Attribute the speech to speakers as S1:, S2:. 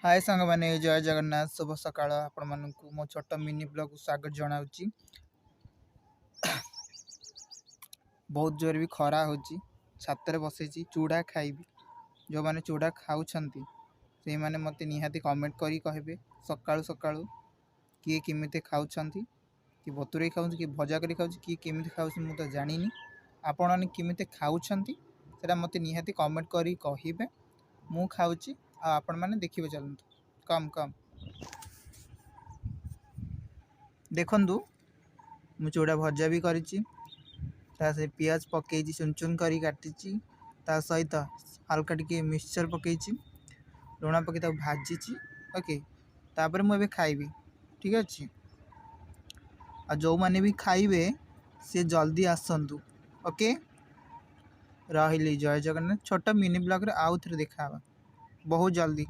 S1: ହାଏ ସାଙ୍ଗମାନେ, ଜୟ ଜଗନ୍ନାଥ, ଶୁଭ ସକାଳ। ଆପଣମାନଙ୍କୁ ମୋ ଛୋଟ ମିନି ବ୍ଲଗ୍କୁ ସ୍ୱାଗତ ଜଣାଉଛି। ବହୁତ ଜୋରେ ବି ଖରା ହେଉଛି। ଛାତରେ ବସିଛି, ଚୁଡ଼ା ଖାଇବି। ଯେଉଁମାନେ ଚୁଡ଼ା ଖାଉଛନ୍ତି, ସେଇମାନେ ମୋତେ ନିହାତି କମେଣ୍ଟ କରି କହିବେ, ସକାଳୁ ସକାଳୁ କିଏ କେମିତି ଖାଉଛନ୍ତି। କିଏ ବତୁରେଇ ଖାଉଛି, କିଏ ଭଜା କରି ଖାଉଛି, କିଏ କେମିତି ଖାଉଛି ମୁଁ ତ ଜାଣିନି। ଆପଣମାନେ କେମିତି ଖାଉଛନ୍ତି, ସେଇଟା ମୋତେ ନିହାତି କମେଣ୍ଟ କରି କହିବେ। ମୁଁ ଖାଉଛି ଆଉ ଆପଣମାନେ ଦେଖିବେ। ଚାଲନ୍ତୁ, କମ୍ କମ୍ ଦେଖନ୍ତୁ, ମୁଁ ଚୁଡ଼ା ଭଜା ବି କରିଛି, ତା ସହିତ ପିଆଜ ପକାଇଛି, ଚୁନ ଚୁନ କରି କାଟିଛି, ତା ସହିତ ହାଲକା ଟିକେ ମିକ୍ସଚର୍ ପକାଇଛି, ଲୁଣ ପକାଇ ତାକୁ ଭାଜିଛି। ଓକେ, ତାପରେ ମୁଁ ଏବେ ଖାଇବି। ଠିକ୍ ଅଛି, ଆଉ ଯେଉଁମାନେ ବି ଖାଇବେ ସେ ଜଲ୍ଦି ଆସନ୍ତୁ। ଓକେ, ରହିଲି, ଜୟ ଜଗନ୍ନାଥ। ଛୋଟ ମିନି ବ୍ଲଗ୍ରେ ଆଉ ଥରେ ଦେଖାହେବା ବହୁତ ଜଲ୍ଦି।